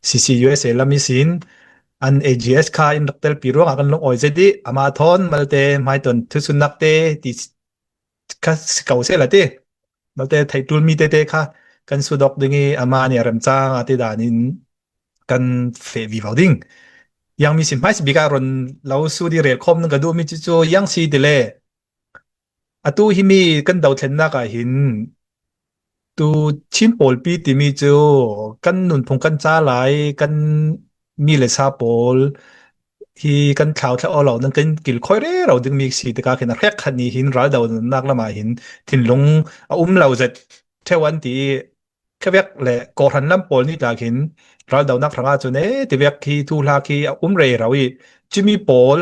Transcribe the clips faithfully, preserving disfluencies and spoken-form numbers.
CCUSA lam ihsin an AGS kha in rak telpi ruangah kan lungawi zet i, ama thawn malte hmaituan thusunnakte ti kha si ko seh la ti. Malte theih ṭul mi tete kha kan sut awk ding i, ama nih a remcang a ti danin kan feh vivo ding. Yang mi si hmaisa bik ah ron lo sut i relkhawm nan ka duhmi cu cu yang si ti le, atu himi kan dothlennak ah hin tu Chin pawlpi timi cu kan nunphung kan ca lai, kan mi le sa pawl hi kan thlau thla aw lo nan kan kilkhawi rero dingmi si tikah khin a hrekkhat nih hin raldonak lamah hin thinlung a um lo zet ṭheu an ti i, khavek le kawhhran lam pawl nih tla khin raldonak hrangah cun e tivek khi thuhla khi a um rero i, cumi pawl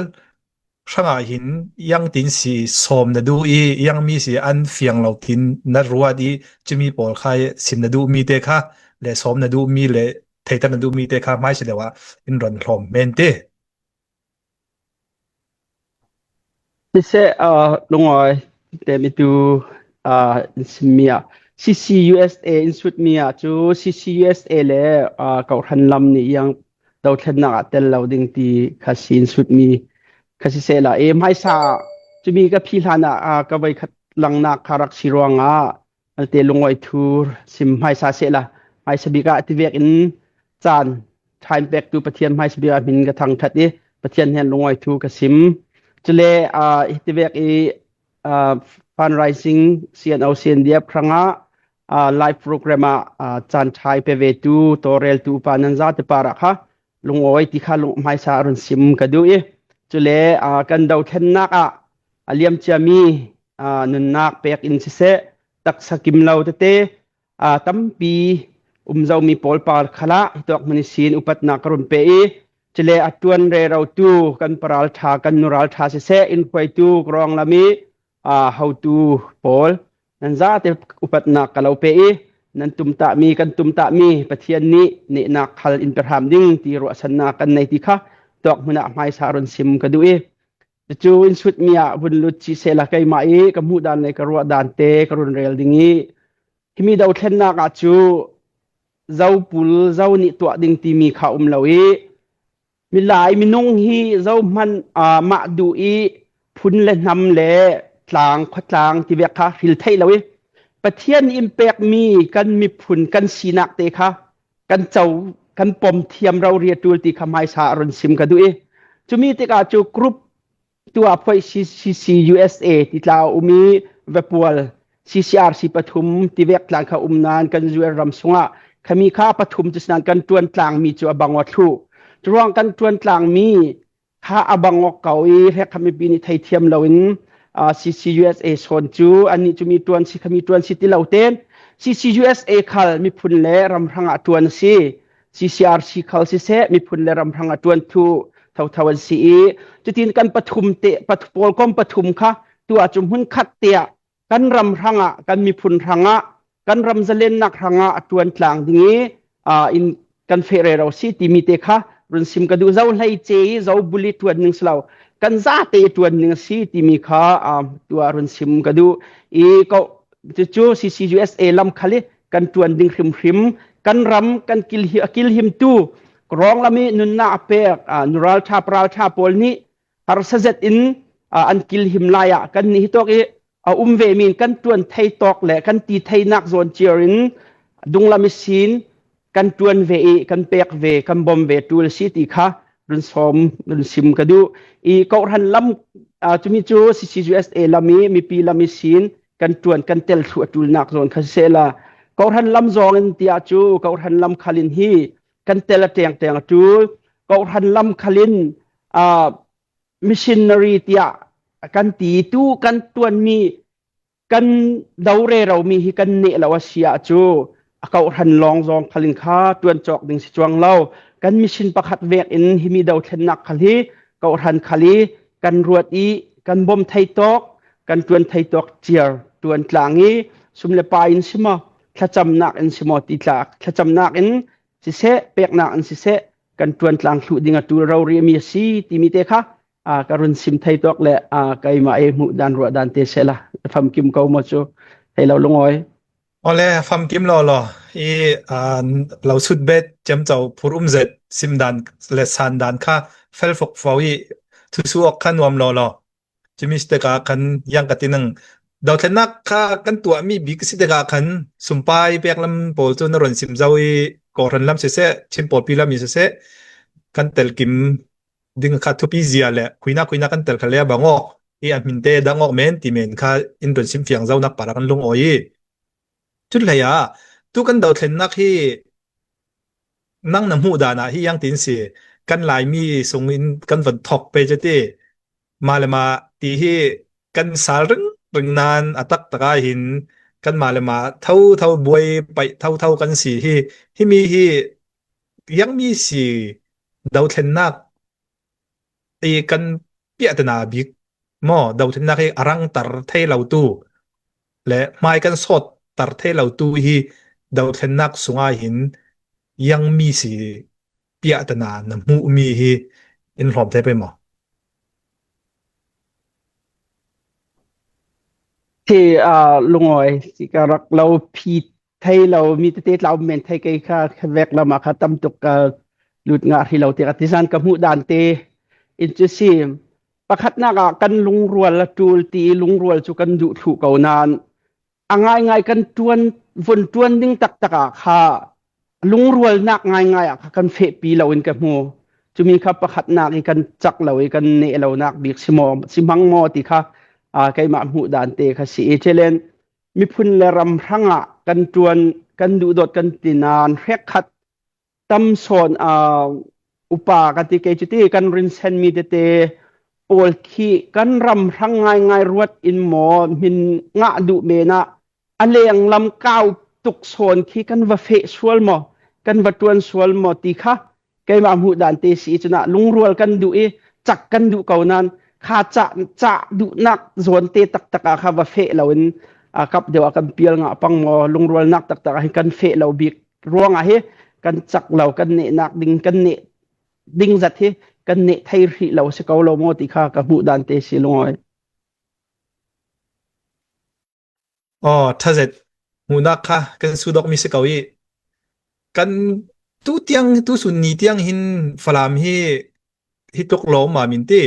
hrangah hin yang tin si sawm na duh i, yang mi si an fiang lo tin na ruat i, cumi pawl kha sim na duhmi te kha le sawm na duhmi le theihter na duhmi te kha hmaisa lio ah in ron hlawm men te. Siseh, aa, lungawi te mitu, aa, in simmi ah, CCUSA in sutmi ah cu CCUSA le, aa, kawhhran lam nih yang dothlennak ah tel lo ding ti kha si in sutmi kha siseh la, e, hmaisa cumi ka phi hlan ah, aa, ka voikhat langnak kha rak si ruangah, malte lungawi thu sim hmaisa seh la, hmaisa bik ah tivek in caan time pektu Pathian hmaisa bik ah hmin ka thangṭhat i, Pathian hnen lungawi thu ka sim. Cule, aa, hi tivek i, aa, fundraising, C N O, C N D F hrangah, aa, live program ah, aa, caan ṭhai pe vetu, tawlreltu upa nan zate parah kha lungawi ti kha lung hmaisa run sim ka duh i, cule, aa, kan dothlennak ah a liamciami, aa, nunnak pek in siseh, taksa kim lo tete, aa, tampi um zomi pawl par khalah hitawk hmun ihsin upatnak ka run pe i, cule a ṭuan rerotu kan paralṭha, kan nuralṭha siseh, in hruaitu, krawng lam i, aa, hotu pawl nan zate upatnak ka lo pe i, nan tumtahmi, kan tumtahmi Pathian nih nehnak khal in pe hram ding ti ruahsannak kan nei ti kha tawk hmun ah hmaisa run sim ka duh i, cucu in sutmi ah vun lut ci sehla keimah i ka hmuh dan le ka ruah dan te ka run rel ding i, himi dothlennak ah cu zo pul, zo nih tuah ding timi kha um lo i, milai minung hi zohman, aa, mah duh i, phun le hnam le tlang, khuatlang tivek kha hril theih lo i, Pathian in pekmi kan miphun kan sinak te kha kan co, kan pom thiam rori a ṭul ti kha hmaisa a run sim ka duh i, cumi tikah cu group tu ah phoih C C C U S A ti tla a um i, Vapual, C C R C pathum tivek tlang kha um nan kan Zuel ram sungah khami kha pathum tu sinan kan ṭuan tlangmi cu a bang aw thluh. Curuang kan ṭuan tlangmi kha a bang awk ko i, hrekkhat mipi nih theithiam loin, aa, C C U S A sawn cu annih cu mi ṭuan si, khami ṭuan si ti lo tein C C U S A khal miphun le ram hrangah ṭuan a si. C C R C khal siseh, miphun le ram hrangah ṭuan thluh thotho an si i, cutin kan pathum te, path-, pawlkom pathum kha tu ah cu hmun khat te ah kan ram hrangah, kan miphun hrangah, kan ram zalennak hrangah a ṭuan tlang ding i, aa, in kan feh rero si timi te kha run sim ka duh. Zo hleice i zo bul i ṭuan ning si lo, kan zate i ṭuan ning a si timi kha, aa, tu ah run sim ka duh i, ko, cucu C C U S A lam khal i kan ṭuan ding hrimhrim, kan ram kan kilhi-, a kilhimtu, krawng lam i nunnak a pek, aa, nuralṭha, paralṭha pawl nih harsa zet in, aa, an kilhim lai ah kannih hitawk i a um ve mi in kan ṭuan thei tawk le kan ti theinak zawn ciar in dunglam ihsin kan ṭuan ve i kan pek ve, kan bawm ve ṭul si ti kha run sawm, run sim ka duh i, kawhhran lam, aa, cumi cu C C U S A lam i mipi lam ihsin kan ṭuan, kan tel thluh a ṭulnak zawn kha siseh la, kawhhran lam zong in ti ah cu kawhhran lam khal in hi kan tel a ṭengṭeng a ṭul. Kawhhran lam khal in, aa, missionary tiah kan ti, tu kan ṭuanmi, kan do rero mi hi kan neh lo a si ah cu, a kawhhran lawng zong khal in kha ṭuan cawk ding si cuang lo. Kan mission pakhat vek in himi dothlennak khal hi kawhhran khal i kan ruat i kan bawm thei tawk, kan ṭuan thei tawk ciar ṭuan tlang i, sum le pai in si maw, thlacamnak in si maw ti tla, thlacamnak in siseh, peknak in siseh, kan ṭuan tlang thluh ding a ṭul rori a mi a si timi te kha, aa, ka run sim thei tawk le, aa, keimah ei hmuh dan ruah dan te sehla, a famkim ko maw cu, hei lo lungawi. Awle, famkim lawlaw. I, aa, lo sut bet ciamco phur um zet, simdan le sandan kha fel fokfo i thusuh awk kha nuam lawlaw. Cumi sitek ah khan yang ka tinang, dothlennak kha kan tuahmi bik sitek ah khan sumpai pek lam pawl cu na ron sim zo i, Kawhhran lam siseh, Chin pawlpi lam i siseh, kan telkim ding kha thupi zia le khuinak khuinak kan tel kha le a bang awk i, a hminte dang awk men ti men kha in ron sim fiang zonak par a kan lungawi i, cutlei ah tu kan dothlennak hi nang na hmuh dan ah hi yang tin si, kan Laimi sung in kan von thok pe ceti, mah le mah ti hi kan sal ring ring nan a taktak ah hin kan mah le mah thotho buai paih thotho kan si hi, himi hi yangmi si dothlennak i kan piahtana bik maw, dothlennak hi a rangtar thei lo tu le hmai kan sawttar thei lo tu hi dothlennak sungah hin yangmi si piahtana na hmuhmi hi in hlawm thei pei maw? Hi, aa, lungawi si ka rak lo phi thei lo, mi tete tlau men thei kei kha, kha vek lamah kha tam tuk ka lut ngah hrih lo tiah ka tizan ka hmuh dan te in cu si. Pakhatnak ah kan lungrual a ṭul ti i lungrual cu kan duh thluh ko nan a ngaingai kan ṭuan, vun ṭuan ding taktak ah kha lungrualnak ngaingai ah kha kan fehpi lo in ka hmu. Cumi kha pakhatnak i kan cak lo i kan neh lonak bik si maw, si hmang maw ti kha, aa, keimah hmuh dan te kha si i celen miphun le ram hrangah kan ṭuan, kan duhdawt kan ti nan hrekkhat tam sawn, aa, upa ka ti kei cuti kan rinsenmi tete pawl khi kan ram hrang ngaingai ruat in maw, hmin ngah duh men ah a lenglam kau tuk sawn khi kan va feh sual maw, kan va ṭuan sual maw ti kha keimah hmuh dan te si i cunah lungrual kan duh i cak kan duh ko nan kha cah, cah duhnak zawn te taktak ah kha va feh lo in, aa, kap deuh ah kan pial ngah pang maw, lungrualnak taktak ah hin kan feh lo bik ruangah hi kan cak lo, kan nehnak ding, kan neh ding zat hi kan neh thei hrih lo si ko lo maw ti kha ka hmuh dan te si lungawi. Aw, ṭha zet. Hmuhnak kha kan sut awkmi si ko i, kan tu tiang, tu sun ni tiang hin Falam hi, hi tluk lawm ma min ti.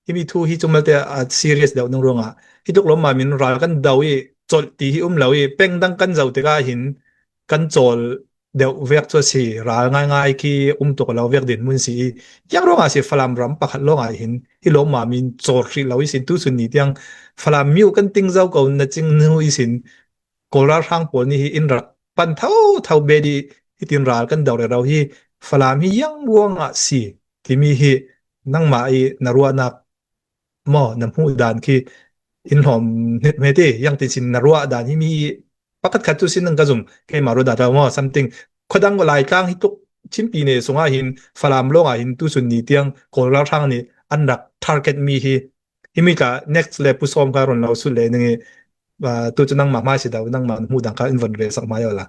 Himi thu hi cu malte a serious deuh ning ruangah hi tluk lawm ma min ral kan do i, colh ti hi um lo i, peng dang kan zoh tikah hin kan cawl deuh vek cu a si, ral ngaingai khi um tuk lo vek dinhmun si i, yang ruangah si Falam ram pakhat lawngah hin hi lawm ma min cawl hrih lo i sin, tu sun ni tiang Falam miu kan ting zo ko na cing nu i sin, Kawl ralhrang pawl nih hi in rak pan thotho bet i, hitin ral kan do rero hi Falam hi yang ruangah si timi hi nangmah i na ruahnak maw, na hmuh dan khi in hlawm hnit hme ti, yang tin sin na ruah dan hi mi pakhat khat cu sin nang ka zum, keimah ruah dan maw, something. Khuadang Laitlang hi tluk Chinpi ne sungah hin Falam lawngah hin tu sun ni tiang Kawl ralhrang nih an rak target mi hi, hi mi tla next le pu sawm kha ron lo sut le ning i, aa, tu cu nangmah hmai si dau, nangmah hmuh dan kha in von ve sak hmai awla.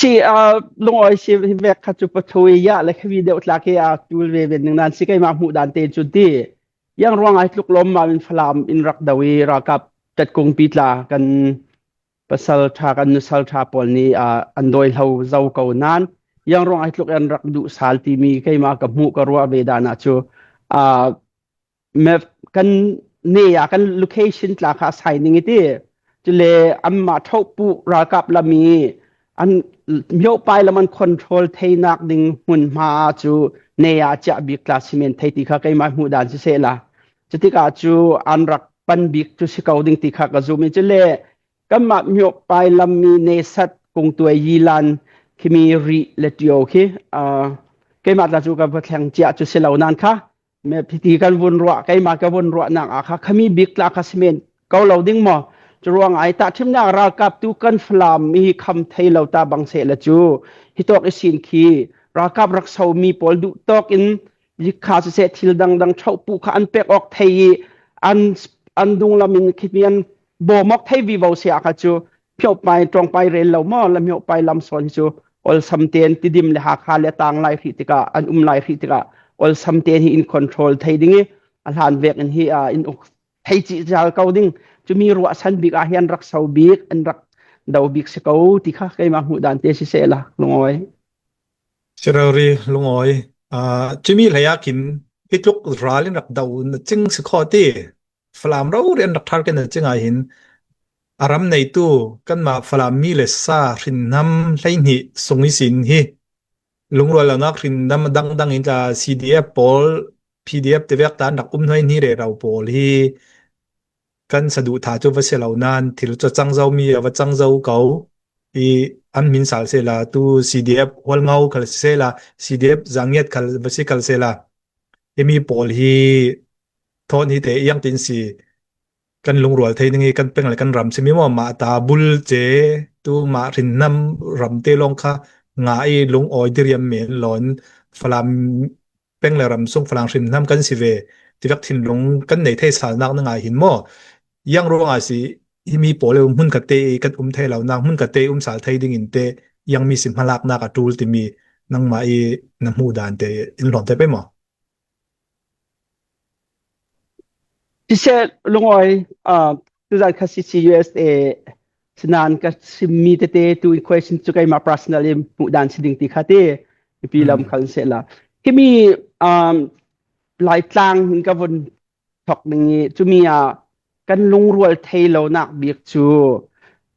Si, aa, lungawi si hi vek kha cu pathu i ya le khavi deuh tlak i, aa, tul ve ve ning nan si keimah hmuh dan te cu ti. Yang ruangah hi tluk lawm ma min Falam in rak do i ralkap tat kungpi tla kan pasal ṭha, kan nusal ṭha pawl nih, aa, an dawi hlo zo ko nan. Yang ruangah hi tluk an rak duh sal timi keimah ka hmuh ka ruah ve dan ah cu, aa, map kan ne ah kan location tla kha a sai ning i ti. Cule anmah ṭhohpuh ralkap lam i an miopai lam an control theinak ding hmun hma ah cu ne ah ciah bik tla si men thei ti kha keimah hmuh dan si sehla. Cutikah cu an rak pan bik cu si ko ding ti kha ka zum i cule kanmah miopai lam i nesat kungtuai yilan khimi rih le ṭio khi, aa, keimah tla cu ka va thleng ciah cu si lo nan kha. Map hi ti kan vun ruah, keimah ka vun ruahnak ah kha khami bik tla kha si men ko lo ding maw? Cu ruangah i tahṭhimnak ralkap tu kan Falam mi hi kham thei lo ta bang seh le cu hi tawk i sin khi ralkap rak so mi pawl duh tawk in bik kha siseh thil dangdang ṭhohpuh kha an pek awk thei i an, an dunglam in khimi an bawm awk thei vivo si ah kha cu miopai, ṭawngpai rel lo maw, la miopai lam sawn hi cu olsam tein Tidim le Hakha le a tang lai hrih tikah, an um lai hrih tikah olsam tein hi in control thei ding i a hlan vek in hi, aa, in uk thei cih cal ko ding. cumi ruahsan bik ah hian rak so bik, an rak do bik si ko ti kha keimah hmuh dan te si sehla, Lungawi. Si rori, Lungawi. Aa, cumi hlei ah khin hi tluk ral in rak do na cing si khaw ti. Falam rori an rak thar ken na cing ah hin a ram neitu kanmah Falam mi le sa hrinhnam hleihnih sung ihsin hi lungrual lonak hrinhnam dangdang in tla C D F pawl, P D F te vek ta an rak um hnuai hni rero pawl hi kan saduh tha cu va si lo nain thil cu a cang zomi a va cang zo ko. I an hmin sal sehla, tu C D F Hualngo khal si sehla, C D F Zangiat khal va si khal sehla, himi pawl hi thawn hi te iang tin si kan lungrual thei ding hi kan peng le kan ram si mi maw, mah ta bul ce, tu mah hrinhnam ram te lawng kha nga i lungawi diriam men lawn Falam peng le ram sung Falam hrinhnam kan si ve ti vek thinlung kan nei thei salnak na ngai hin maw? Iang ruangah si himi pawl le hmun khat te i kan um thei lo nak, hmun khat te i um sal thei ding in te iang mi si hmalaknak a ṭul timi nangmah i na hmuh dan te in hlawm te pei maw? Siseh, Lungawi, ah, tuzan kha C C U S A sinan ka simmi tete tu in question cu keimah personal in hmuh dan si ding ti kha ti, mipi lam khal sehla. Himi, um, Laitlang in ka vun thok ding i, cumi ah kan lungrual thei lonak bik cu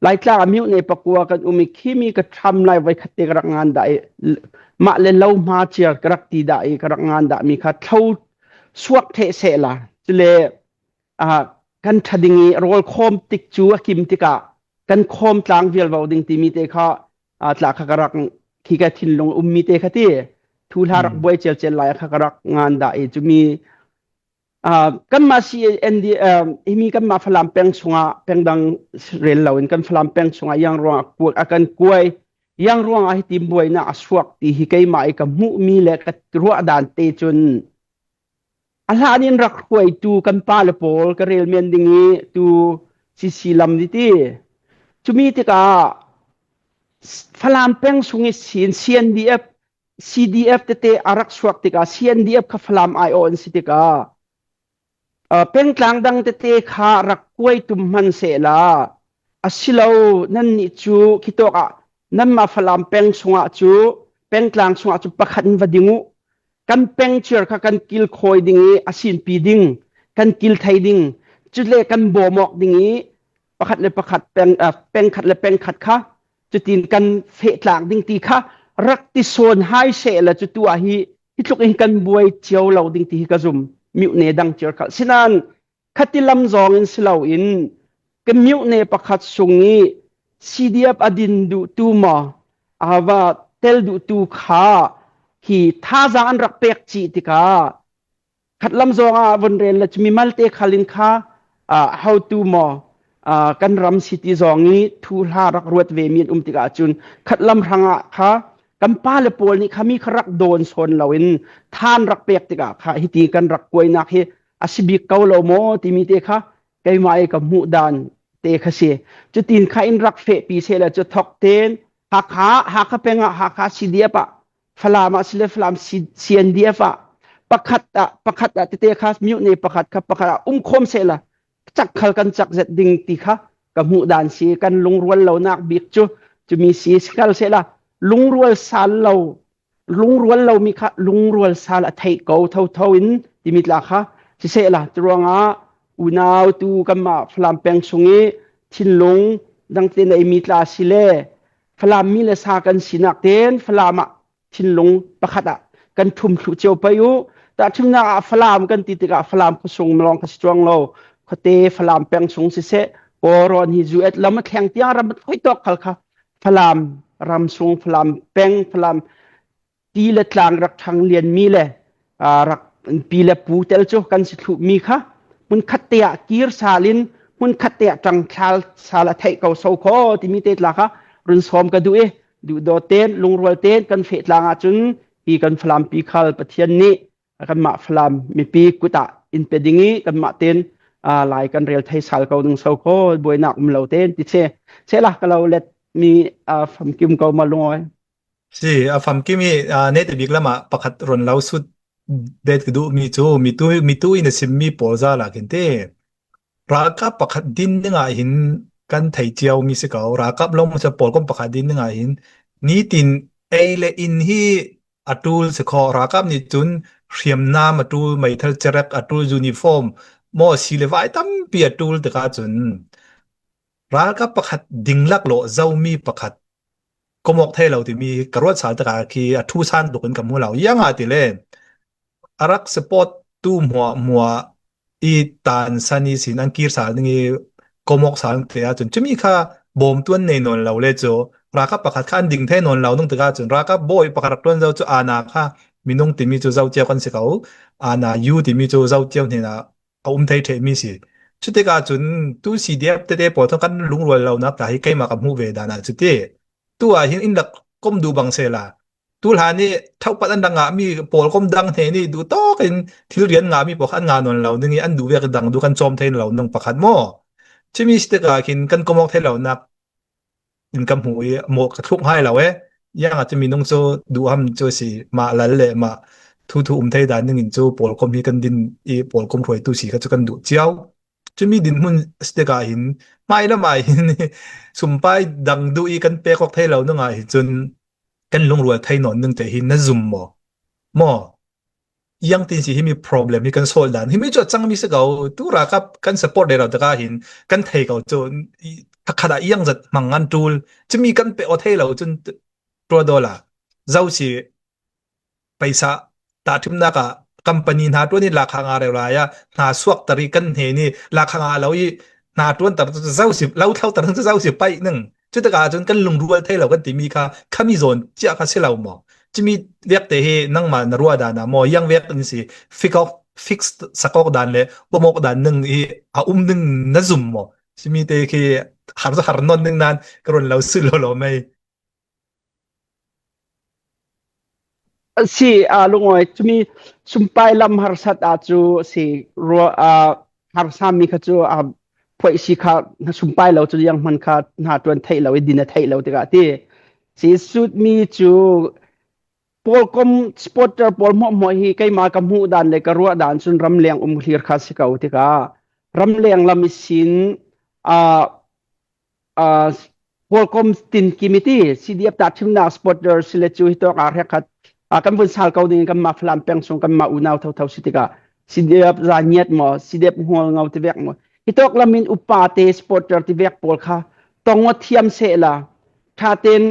Laitlang a miuh ne pakua kan um i, khimi ka ṭham lai voi khat te ka rak ngan dah i, mah le lo hma ciar ka rak ti dah i, ka rak ngan dah mi kha thlo suak theh sehla. Cule, aa, kan ṭha ding i rawl khawm tik cu a kim tikah kan khawm tlang vialvo ding timi te kha, aa, tla kha ka rak, khi ka thinlung ummi te kha ti, thuhla rak buai celcel lai kha ka rak ngan dah i, cumi, aa, kanmah C N D, aa, himi kanmah Falam peng sungah peng dang rel loin kan Falam peng sungah iang ruangah kuak a kan kuai, iang ruangah hitin buainak a suak ti hi keimah i ka hmuhmi le ka ruah dan te cun a hlan in rak hruaitu kan pa le pawl ka rel men ding i tu C C lam ni ti. Cumi tikah Falam peng sung ihsin C N D F, C D F tete a rak suak tikah C N D F kha Falam aiawh an si tikah, aa, pengtlang dang tete kha rak kuai tum hman sehla, a si lo, nannih cu khitawk ah nanmah Falam peng sungah cu, pengtlang sungah cu pakhat in va ding uh. Kan peng ciar kha kan kilkhawi ding i a sinpi ding, kan kil thei ding, cule kan bawm awk ding i pakhat le pakhat peng, aa, peng khat le peng khat kha cutin kan feh tlak ding ti kha rak ti sawn hai sehla cu tu ah hi, hi tluk in kan buai cio lo ding ti hi ka zum, miuh ne dang ciar khal. Sinan khati lam zong in si loin, ka miuh ne pakhat sung i C D F a din duhtu maw, a va tel duhtu kha hi thazaang an rak pek cih tikah, khatlam zong ah von rel le cu mimalte khal in kha, aa, hotu maw, aa, kan ram si ti zong i thuhla rak ruat ve mi an um tikah cun khatlam hrangah kha kan pa le pawl nih kha mi kha rak dawn sawn loin than rak pek tikah kha hiti kan rak kuainak hi a si bik ko lo maw timi te kha keimah i ka hmuh dan te kha si. Cutin kha in rak fehpi sehla cu thok ten Hakha, Hakha peng ah, Hakha C D F ah, Falam ah si le Falam C-, C N D F ah, pakhat ah, pakhat ah tete kha miuh ne pakhat kha pakhat ah um khawm sehla cak khal kan cak zet ding ti kha ka hmuh dan si. Kan lungrual lonak bik cu cumi si, si khal sehla lungrual sal lo, lungrual lomi kha lungrual sal a theih ko thotho in timi tla kha si sehla, curuangah unau tu kanmah Falam peng sung i thinlung dangte neimi tla si le Falam mi le sa kan sinak ten Falam ah thinlung pakhat ah kan ṭhum thluh cio pei uh. Tahṭhimnak ah Falam kan ti tikah Falam khuasung lawng kha si cuang lo, khuate Falam peng sung siseh, Kawlrawn hi U S lam a thleng tiang ram a hoi tawk khal kha Falam ram sung, Falam peng, Falam ti le tlang rak ṭhang lianmi le, aa, rak pi le pu tel cu kan si thluhmi kha hmunkhat te ah kir sal in, hmunkhat te ah ṭangthlal sal a theih ko so kho timi te tla kha run sawm ka duh i, duhdaw ten, lungrual ten kan feh tlang ahcun hi kan Falampi khal Pathian nih kanmah Falam mipi kut ah in pe ding i kanmah ten, aa, lai kan rel thei sal ko ding so kho, buainak um lo ten ti che. Sehla ka lo let mi, aa, famkim ko maw Lungawi? Si, a famkim i, aa, nete bik lamah pakhat ron lo sut det ka duh mi cu, mitu, mitu in a simmi pawl za lakin te. Ralkap pakhat din dingah hin kan thei ciau mi si ko, ralkap lawm masa pawlkom pakhat din dingah hin nitin ei le in hi a tul si khaw, ralkap nih cun hriamnam a tul, meithal cerek a tul, uniform maw, si le vai tampi a tul tikah cun ralkap pakhat dinglak lawh zomi pakhat komawk thei lo timi ka ruat sal tikah khi a thu san tukin ka hmu lo. Iangah tile a rak support tu hmuahhmuah i tan san i sin an kir sal ding i komawk sal te ahcun cumi kha bawm tuan nei nawn lo le cu ralkap pakhat kha an ding thei nawn lo nung tikah cun ralkap bawi pakhat rak tuan zo cu ana kha minung timi cu zocio kan si ko, ana yu timi cu zocio hnenah a um thei ṭheh mi si. Cutikah cun tu C D F tete pawl thawng kan lungrual lonak ta hi keimah ka hmuh ve dan ah cuti. Tu ah hin in rak kom duh bang sehla, tu hlan i thopat an rak ngahmi pawlkom dang hnen i duhtawk in thil rian ngahmi pawl kha an ngah nawn lo ding i an duh vek dang duh kan cawm thei lo nung pakhat maw? Cumi si tikah khin kan komawk thei lonak in ka hmu i maw ka thluk hai lo e. Iangah cumi nung cu duh ham cu si, mah lal le mah thu thu um thei dan ding in cu pawlkom hi kan din i pawlkom hruaitu si kha cu kan duh ciau. Cumi dinhmun si tikah hin hmailam ah hin sumpai dang duh i kan pek awk thei lo nung ah hi cun kan lungrual thei nawn ding te hi na zum maw? Maw? Iangtin si himi problem hi kan solve dan? Himi cu a cangmi si ko, tu ralkap kan support deuh lo tikah hin kan thei ko cu, i, kha khat ah iang zat hmang an ṭul. Cumi kan pe aw thei lo cun ṭuadaw la. Zo si paisa tahṭhimnak ah company hna ṭuan i lakha nga reu lai ah hna suakter i kan hnen i lakha nga lo i hna ṭuanter cu zo si, lo thloter cu zo si paih ning. Cutikah cun kan lungrual thei lo kan timi kha khami zawn cia kha si lo maw? Cumi vek te hi nangmah na ruah dan ah maw, iang vek in si fix awk, fix sak awk dan le bawm awk dan ning hi a um ning na zum maw? Cumi te khi har, har nawn ning nan ka run lo sul lo lo mei. Si, a, lungawi, cumi sumpai lam harsat ah cu si rua, a, harsa mi kha cu, a, phoih si kha sumpai lo cu iang hman kha hna ṭuan theih lo i din a theih lo tikah ti. Si sut mi cu pawlkom supporter pawl hmuahhmuah hi keimah ka hmuh dan le ka ruah dan cun ramleng um hlir kha si ko tikah ramleng lam i sin, a, a, pawlkom tin kimi ti C D F tahṭhimnak supporter si le cu hitawk ah hrekkhat, a, kan vun sal ko ding in kanmah Falam peng sung kanmah unau thotho si tikah C D F Zanniat maw, C D F Hualngo tivek maw, hitawk lam in upate supporter tivek pawl kha tong aw thiam sehla ṭhaten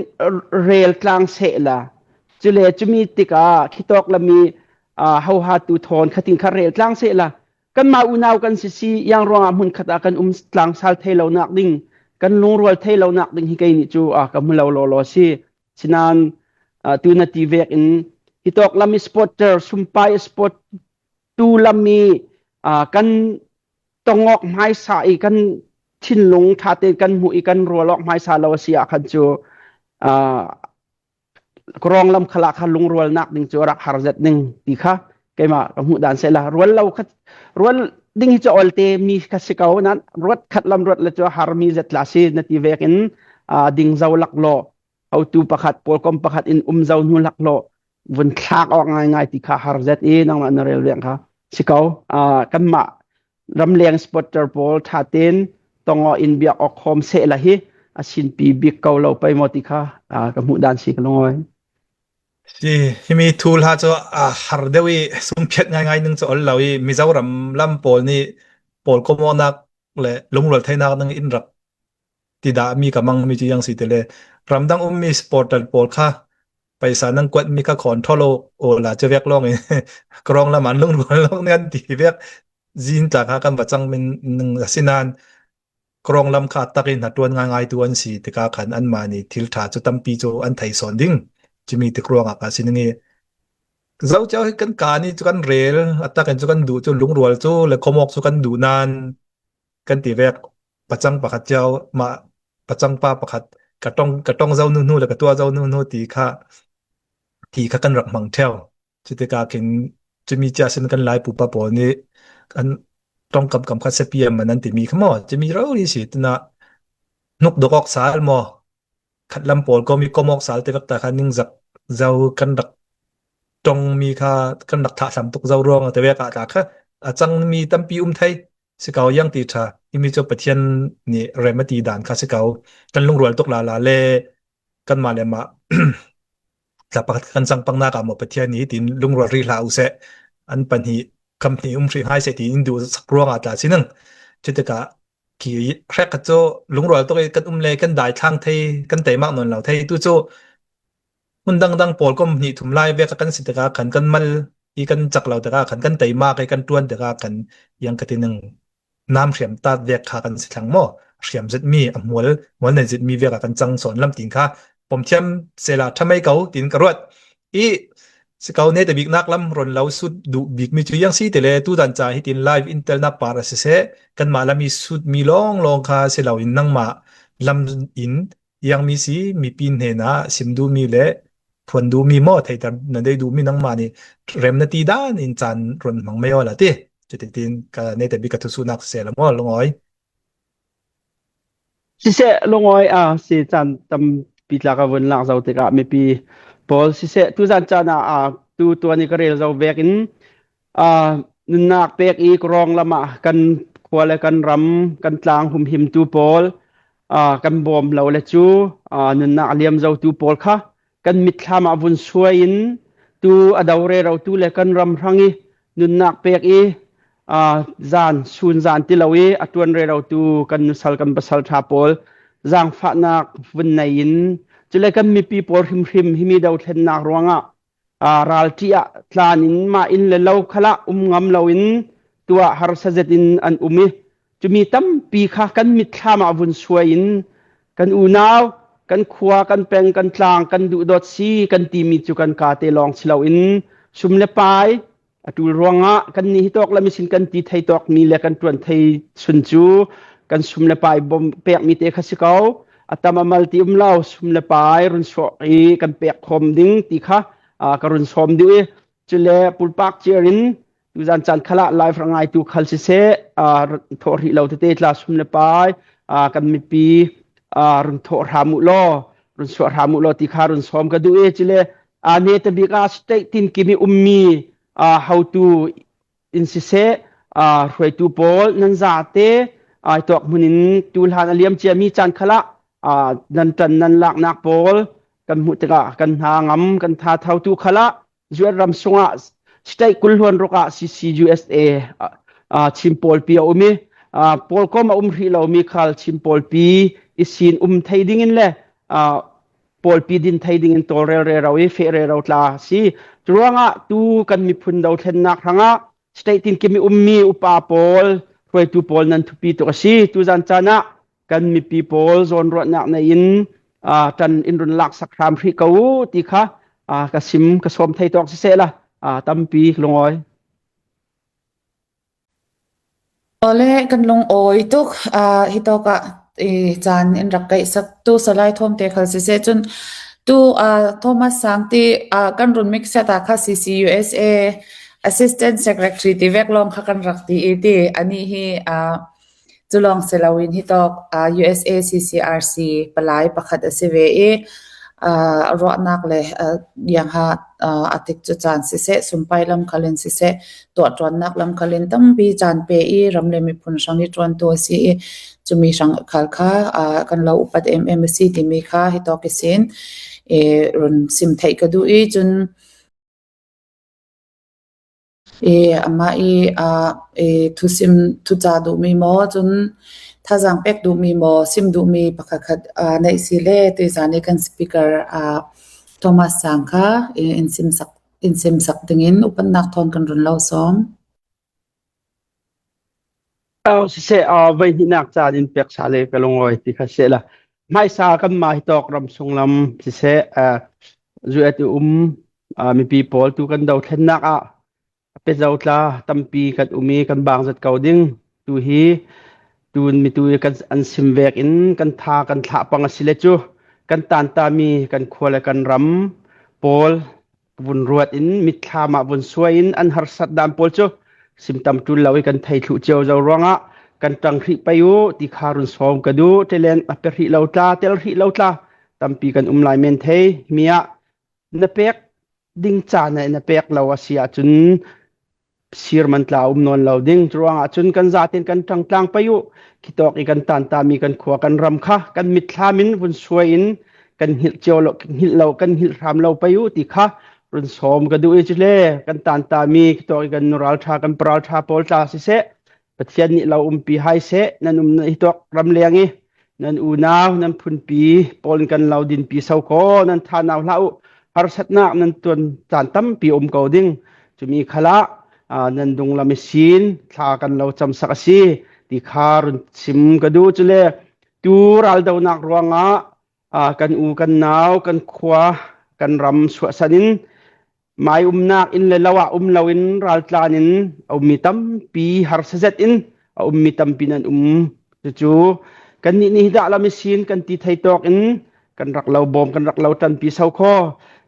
rel tlang sehla, cule cumi tikah hitawk lam i, a, hohatu thawn khatin kha rel tlang sehla, kanmah unau kan sisi, iang ruangah hmunkhat ah kan um tlang sal thei lonak ding, kan lungrual thei lonak ding hi kei nih cu, a, ka hmu lo lawlaw si. Sinan, a, tu na ti vek in hitawk lam i supporter, sumpai i support tu lam i, a, kan tong awk hmaisa i kan thinlung ṭhaten kan hmuh i kan rual awk hmaisa lo a si ah khan cu, a, Krawng lam khalah kha lungrualnak ding cu a rak har zet ding ti kha keimah ka hmuh dan sehla, rual lo kha, rual ding hi cu a olte mi kha si ko, nan ruat khat lam ruat le cu a har mi zet la si na ti vekin, aa, ding zo laklawh, hotu pakhat, pawlkom pakhat in um zo hnu laklawh vun thlak awk ngaingai ti kha har zet i nangmah na rel veng kha si ko. Aa, kanmah ramleng supporter pawl ṭhaten tong aw in biak awk khawm sehla hi a sinpi bik ko lo pei maw ti kha, aa, ka hmuh dan si ka lungawi. Si, himi thu hla cu, aa, har deuh i sungphiat ngaingai ning cu ol lo i Mizoram lam pawl nih pawlkom awknak le lungrual theinak ning in rak ti dah mi ka mang mi cu iang si ti le, ramdang ummi supporter pawl kha paisa nan kuat mi kha khawn ṭhawl aw la cu vek lawng i Krawng lam an lungrual lawng nan ti vek zin tla kha kan va cang min ning a si nan, Krawng lam kha a tak in hnaṭuan ngaingai tu an si tikah khan anmah nih thil ṭha cu tampi cu an thei sawn ding. Cumi tik ruangah ka si ning i, Zo cio hi kan kaa nih cu kan rel, a tak in cu kan duh cu lungrual cu le khawmawk cu kan duh nan kan ti vek. Pacang pakhat cio, mah pacang pa pakhat ka ṭong, ka ṭong zo hnu hnu le ka tuah zo hnu hnu ti kha, ti kha kan rak hmang ṭheo. Cutikah khin cumi cia sin kan Lai pupa pawl nih an ṭong kam kam khat sepiam man an timi kha maw? Cumi rori si tunah hnuk dok awk sal maw? Khatlam pawl kawmi kawm awk sal te vek ta kha ningzak zo kan rak ṭong mi kha kan rak thah hlam tuk zo ruang te vek ah ta kha a cang mi tampi um thei. Sikau, iang ti tha, imi cu Pathian nih rem a ti dan kha sikau, kan lungrual tuk lala le kanmah le mah tla pakhat kan cang pangnak ah maw Pathian nih hitin lungrual rih hlah u seh, an pahnih kam hnih um hrih hai seh tiin in duh sak ruangah tla si ning. Cutikah ki hrek khat cu lungrual tuk i kan um le kan dai thlang thei, kan teimak nawn lo thei. Tu cu hmun dangdang pawl kom hnih thum lai vek khan kan si tikah khan kan mal i kan cak lo tikah khan kan teimak i kan ṭuan tikah khan iang ka ti ning, nam hriam ta vek kha kan si thlang maw? Hriam zetmi, a hmual, hmual nei zetmi vek ah kan cang sawn lam tin kha pom thiam sehla ṭha mei ko tin ka ruat. I sikau, neta biknak lam ron lo sut duh bikmi cu iang si ti le, tu zan ca hitin live in telnak par a siseh, kanmah lam i sutmi lawnglawng kha si loin nangmah lam in iang mi si, mipi hnenah sim duhmi le phuan duhmi maw, theiter na dei duhmi nangmah nih rem na ti dan in caan ron hmang mei awla ti. Cuti tin ka neta bik ka thusuhnak siseh la maw, Lungawi? Siseh, Lungawi, a si caan tampi tla ka vun lak zo tikah mipi pawl siseh, tu zan caan ah, a, tu tuan i ka rel zo vekin, a, nunnak pek i ka rawng lamah kan khua le kan ram, kan tlang humhimtu pawl, a, kan bawm lo le cu, a, nunnak a liam zotu pawl kha kan mitthlam ah vun suai in tu a do rerotu le kan ram hrang i nunnak pek i, aa, zan, sun zan ti lo i a ṭuan rerotu kan nusal kan pasal ṭha pawl zaangfahnak vun nei in, cule kan mipi pawl hrimhrim himi dothlennak ruangah, aa, ralṭi ah tlan in mah inn le lo khalah um ngam loin tuah harsa zetin an um i, cumi tampi kha kan mitthlam ah vun suai in kan unau, kan khua, kan peng, kan tlang, kan duhdawt si kan timi cu kan kate lawng si loin sum le pai a ṭul ruangah kannih hitawk lam ihsin kan ti thei tawkmi le kan ṭuan thei sun cu kan sum le pai bawm pekmi te kha si ko. A tam a mal ti um lo, sum le pai run suak i kan pek khawm ding ti kha, aa, ka run sawm duh i, cule pulpak ciar in tuzan caan khalah live ra ngaitu khal siseh, aa, thawh hrih lo tete tla sum le pai, aa, kan mipi, aa, run thawh hram uh law, run suah hram uh law ti kha run sawm ka duh i, cule, aa, neta bik ah state tinkim i ummi, aa, hotu in siseh, aa, hruaitu pawl nan zate, aa, i tuak hmun in tu hlan a liam ciami caan khalah, aa, nan ṭan nan laknak pawl kan hmuh tikah kan hna ngam, kan hna thautu khalah, U S ram sungah state kul hluan ruk ah C C U S A, aa, aa, Chin pawlpi a um i, aa, pawlkom a um hrih lomi khal Chin pawlpi ihsin um thei dingin le, aa, pawlpi din thei dingin tawlrel rero i feh rero tla a si. Curuangah tu kan miphun dothlennak hrangah state tinkim i ummi upa pawl, hruaitu pawl nan thupi tuk a si. Tuzan caan ah kan mipi pawl zawnruahnak nei in, aa, ṭan in run laksak hram hrih ko u ti kha, aa, ka sim, ka sawm thei tawk siseh la, aa, tampi Lungawi. Awle, kan lungawi tuk, aa, hitawk ah, i, caan in rak kaihsak tu Salai Thawm te khal siseh cun tu, aa, Thomas Sang ti, aa, kan run mikset ah kha C C U S A Assistant Secretary ti vek lawng kha kan rak ti i ti. Anih hi, aa, cu lawng si loin hitawk, aa, U S A C C R C palai pakhat a si ve i, aa, ruahnak le, aa, iangha, aa, a tikcu caan siseh, sumpai lam khalin siseh, tuahṭuannak lam khalin tampi caan pe i ram le miphun hrang i ṭuantu a si i, cumi hrang khal kha, aa, kan lo upat em em a si timi kha hitawk ihsin, ee, run sim theih ka duh i cun, ee, amah i, aa, ee, thusim, thuca duhmi maw, cun thazaang pek duhmi maw, sim duhmi pakhatkhat, aa, neih si le tuizan i kan speaker, aa, Thomas Sang kha, ee, in simsak, in simsak dingin upatnak thawn kan run lo sawm. Au, siseh, aa, voihnihnak caan in pek sa le ka lungawi ti kha siseh la. Hmaisa kanmah hitawk ram sunglam siseh, aa, zuet i um, aa, mipi pawl tu kan dothlennak ah a pe zo tla tampi kan um i kan bang zet ko ding. Tu hi tun mitu i kan an sim vek in kan tha kan thlah pang a si le cu kan tantami kan khua le kan ram pawl vun ruat in mitthlam ah vun suai in an harsat dan pawl cu sim tam ṭul lo i kan thei thluh cio zo ruangah kan ṭang hrih pei u ti kha run sawm ka duh. Ṭelen a pe hrih lo tla, tel hrih lo tla tampi kan um lai men thei. Himi ah na pek ding caan ah na pek lo a si ahcun sir man tla a um nawn lo ding. Curuangah cun kan zaten kan ṭangtlang pei uh. Khitawk i kan tanta mi kan khua kan ram kha kan mitthlam in vun suai in kan hngilh cio lo, kan hngilh lo, kan hngilh hram lo pei uh ti kha run sawm ka duh i cule kan tanta mi khitawk i kan nu ralṭha kan pa ralṭha pawl tla siseh, Pathian nih lo umpi hai seh, nan um hi tawk ramleng i nan unau, nan phunpi pawl in kan lo dinpi so kho, nan thanau hlah uh, harsatnak nan tuan caan tampi a um ko ding. Cumi khalah, aa, nan dunglam ihsin thla kan lo camsak a si ti kha run sim ka duh. Cule tu raldonak ruangah, aa, kan u, kan nau, kan khua, kan ram suahsan in mai umnak inn le lo ah um loin raltlan in a ummi tampi harsa zet in a ummi tampi nan um. Cucu kannih nih hi dah lam ihsin kan ti thei tawk in kan rak lo bawm, kan rak lo ṭanpi so kho.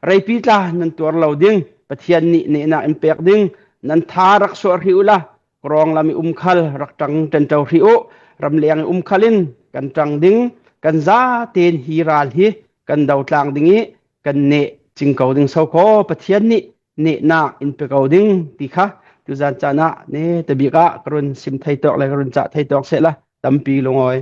Reipi tla nan tuar lo ding, Pathian nih nehnak in pek ding, nan tha rak suah hrih uhla, krawng lam i um khal rak ṭang ṭanṭo hrih uh, ramleng i um khal in kan ṭang ding, kan zaten hi ral hi kan dotlang ding i kan neh cing ko ding so kho, Pathian nih nehnak in pe ko ding ti kha tuzan caan ah ne tabik ah ka run sim thei tawk le ka run cah thei tawk sehla tampi lungawi.